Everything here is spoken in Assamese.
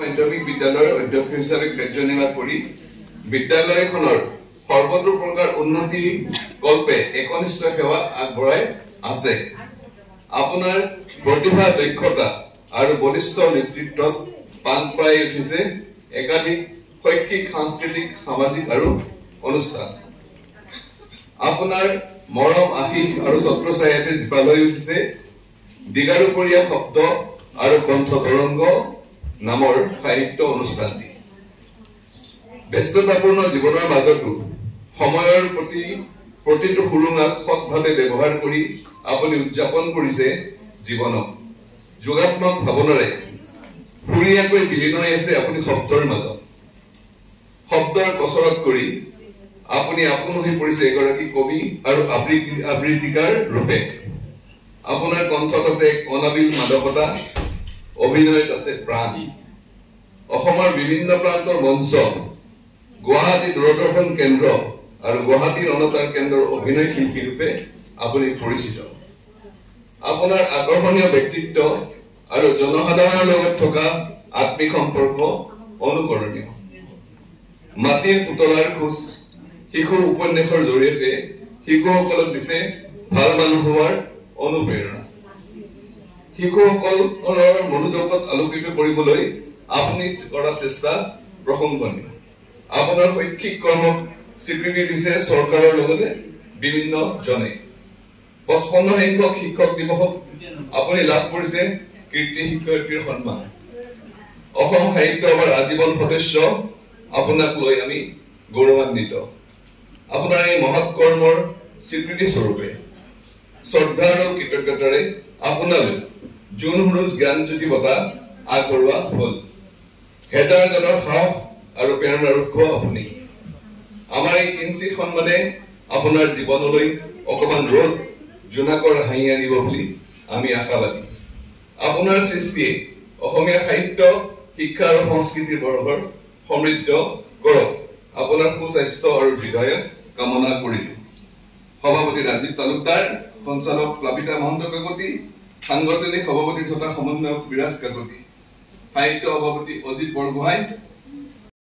মাধ্যমিক বিদ্যালয়ৰ অধ্যক্ষ হিচাপে কাৰ্যনিৰ্বাহ কৰি বিদ্যালয়খনৰ সৰ্বতোপ্ৰকাৰ উন্নতি কল্পে একনিষ্ঠ সেৱা আগবঢ়াই আছে। আপোনাৰ প্ৰতিভা, দক্ষতা আৰু বলিষ্ঠ নেতৃত্বত পাণ পাই উঠিছে একাধিক শৈক্ষিক, সাংস্কৃতিক, সামাজিক আৰু অনুষ্ঠান। আপোনাৰ মৰম, আশীষ আৰু ছত্ৰছায়াতে জীপাল হৈ উঠিছে দিগাৰুপৰীয়া শব্দ আৰু কণ্ঠ তৰংগ নামৰ সাহিত্য অনুষ্ঠানটি। ব্যস্ততাপূৰ্ণ জীৱনৰ মাজতো সময়ৰ প্ৰতি প্ৰতিটো সুৰুঙাক সৎভাৱে ব্যৱহাৰ কৰি আপুনি উদযাপন কৰিছে জীৱনক। যোগাত্মক ভাৱনাৰে সুৰীয়াকৈ বিলীন হৈ আছে আপুনি শব্দৰ মাজত। শব্দৰ কচৰৎ কৰি আপুনি আপোন হৈ পৰিছে এগৰাকী কবি আৰু আবৃত্তিকাৰ ৰূপে। আপোনাৰ কণ্ঠত আছে এক অনাবিল মাদকতা, অভিনয়ত আছে প্ৰাণ। অসমৰ বিভিন্ন প্ৰান্তৰ মঞ্চ, গুৱাহাটী দূৰদৰ্শন কেন্দ্ৰ আৰু গুৱাহাটী অনতাৰ কেন্দ্ৰৰ অভিনয় শিল্পী ৰূপে আপুনি পৰিচিত। আপোনাৰ আকৰ্ষণীয় ব্যক্তিত্ব আৰু জনসাধাৰণৰ লগত থকা আত্মিক সম্পৰ্ক অনুকৰণীয়। মাটিৰ পুতলাৰ খোজ শিশু উপন্যাসৰ জৰিয়তে শিশুসকলক দিছে ভাল মানুহ হোৱাৰ অনুপ্ৰেৰণা। শিশুসকলৰ মনোজগত আলোকিত কৰিবলৈ আপুনি কৰা চেষ্টা প্ৰশংসনীয়। আপোনাৰ শৈক্ষিক কৰ্মক স্বীকৃতি দিছে চৰকাৰৰ লগতে বিভিন্ন জনে। 55 সংখ্যক শিক্ষক দিৱসত আপুনি লাভ কৰিছে কীৰ্তি শিক্ষয়িত্ৰীৰ সন্মান। অসম সাহিত্য সভাৰ আজীৱন সদস্য আপোনাক লৈ আমি গৌৰৱান্বিত। আপোনাৰ এই মহৎ কৰ্মৰ স্বীকৃতি স্বৰূপে শ্ৰদ্ধা আৰু কৃতজ্ঞতাৰে আপোনালৈ জোন সুৰুজ জ্ঞানজ্যোতি বঁটা আগবঢ়োৱা হ'ল। হেজাৰজনৰ সাহস আৰু প্ৰেৰণাৰ উৎস আপুনি। আমাৰ এই কিঞ্চিত সন্মানে আপোনাৰ জীৱনলৈ অকণমান ৰ'দ, জোনাকৰ হাঁহি আনিব বুলি আমি আশাবাদী। আপোনাৰ সৃষ্টিয়ে অসমীয়া সাহিত্য, শিক্ষা আৰু সংস্কৃতিৰ বৰ্গৰ সমৃদ্ধ কৰক। আপোনাৰ সুস্বাস্থ্য আৰু দীৰ্ঘায়ু কামনা কৰিলো। সভাপতি ৰাজীৱ তালুকদাৰ, সঞ্চালক প্লাবিতা মহন্ত কাকতি, সাংগঠনিক সভাপতি তথা সমন্বয়ক বিৰাজ কাকতি, সাহিত্য সভাপতি অজিত বৰগোহাঁই,